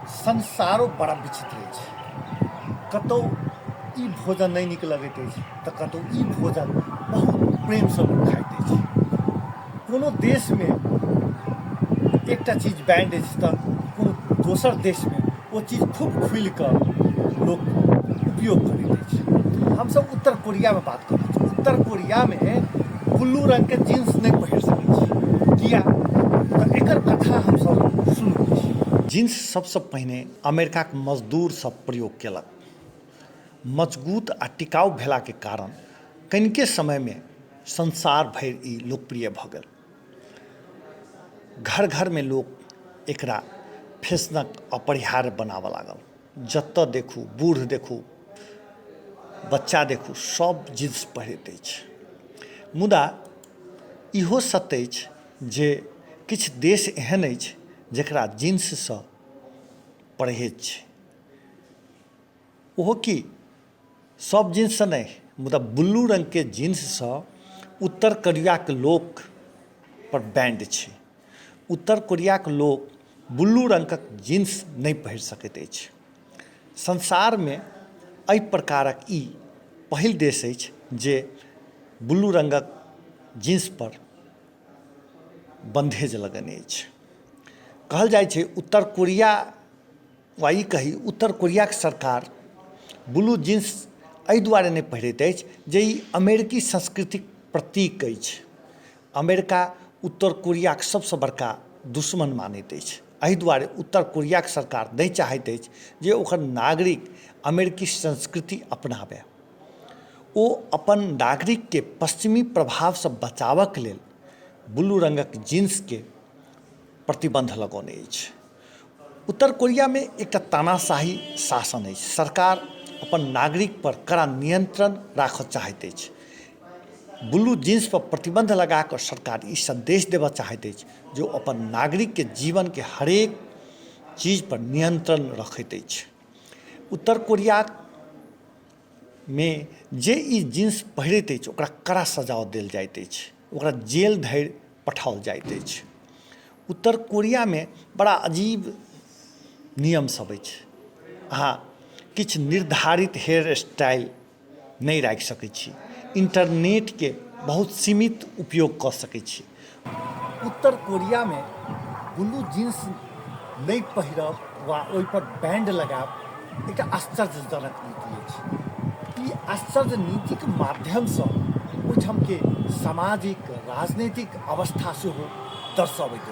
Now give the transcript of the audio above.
संसारो बड़ा विचित्र अछि। कतहु ई भोजन नहि नीक लगैत अछि तऽ कतहु ई भोजन बहुत प्रेमसँ लोक खाइत अछि। कोनो देशमे एकटा चीज बैंड अछि तऽ कोनो दोसर देशमे ओ चीज खूब खुलिकऽ लोक उपयोग करैत अछि। हमसभ उत्तर कोरियामे बात करै छी। उत्तर कोरियामे ब्लू रङ्गके जीन्स नहि पहिर सकै छी। किया? तऽ एकर कथा हमसभ सुनबै छी। जीन्स सबसँ पहिने अमेरिकाक मजदूर सब प्रयोग केलक। मजगूत आ टिकाउ भेलाके कारण कनिके समयमे संसार भरि ई लोकप्रिय भऽ गेल। घर घरमे लोक एकरा फैशनक अपरिहार्य बनाबऽ लागल। जतऽ देखू बूढ़ देखू बच्चा देखू सब जीन्स पहिरैत अछि। मुदा इहो सत्य अछि जे किछु देश एहन अछि जकरा जीन्ससँ परहेज छै। ओहो की सब जीन्ससँ नहि मुदा ब्लू रङ्गके जीन्ससँ उत्तर कोरियाके लोकपर बैंड छै। उत्तर कोरियाके लोक ब्लू रङ्गक जीन्स नहि पहिर सकैत अछि। संसारमे एहि प्रकारक ई पहिल देश अछि जे ब्लू रङ्गक जीन्सपर बन्धेज लगेने अछि। कहल जाइ छै उत्तर कोरिया वा ई कही उत्तर कोरियाके सरकार ब्लू जीन्स एहि दुआरे नहि पहिरैत अछि जे ई अमेरिकी संस्कृतिक प्रतीक अछि। अमेरिका उत्तर कोरियाके सबसँ बड़का दुश्मन मानैत अछि। एहि दुआरे उत्तर कोरियाके सरकार नहि चाहैत अछि जे ओकर नागरिक अमेरिकी संस्कृति अपनाबय। ओ अपन नागरिकके पश्चिमी प्रभावसँ बचाबऽके लेल ब्लू रङ्गक जीन्सके प्रतिबन्ध लगौने अछि। उत्तर कोरियामे एकटा तानाशाही शासन अछि। सरकार अपन नागरिकपर कड़ा नियन्त्रण राखऽ चाहैत अछि। ब्लू जीन्सपर प्रतिबन्ध लगाकऽ सरकार ई सन्देश देबऽ चाहैत अछि जे ओ अपन नागरिकके जीवनके हरेक चीजपर नियन्त्रण रखैत अछि। उत्तर कोरियामे जे ई जीन्स पहिरैत अछि ओकरा कड़ा सजा देल जाइत अछि। ओकरा जेल धरि पठाओल जाइत अछि। उत्तर कोरियामे बड़ा अजीब नियम सब अछि। अहाँ किछु निर्धारित हेयर स्टाइल नहि राखि सकै छी। इन्टरनेटके बहुत सीमित उपयोग कऽ सकै छी। उत्तर कोरियामे ब्लू जीन्स नहि पहिरब वा ओहिपर बैंड लगायब एकटा आश्चर्यजनक नीति अछि। ई आश्चर्य नीतिक माध्यमसँ ओहिठामके सामाजिक राजनीतिक अवस्था सेहो दर्शबैत अछि।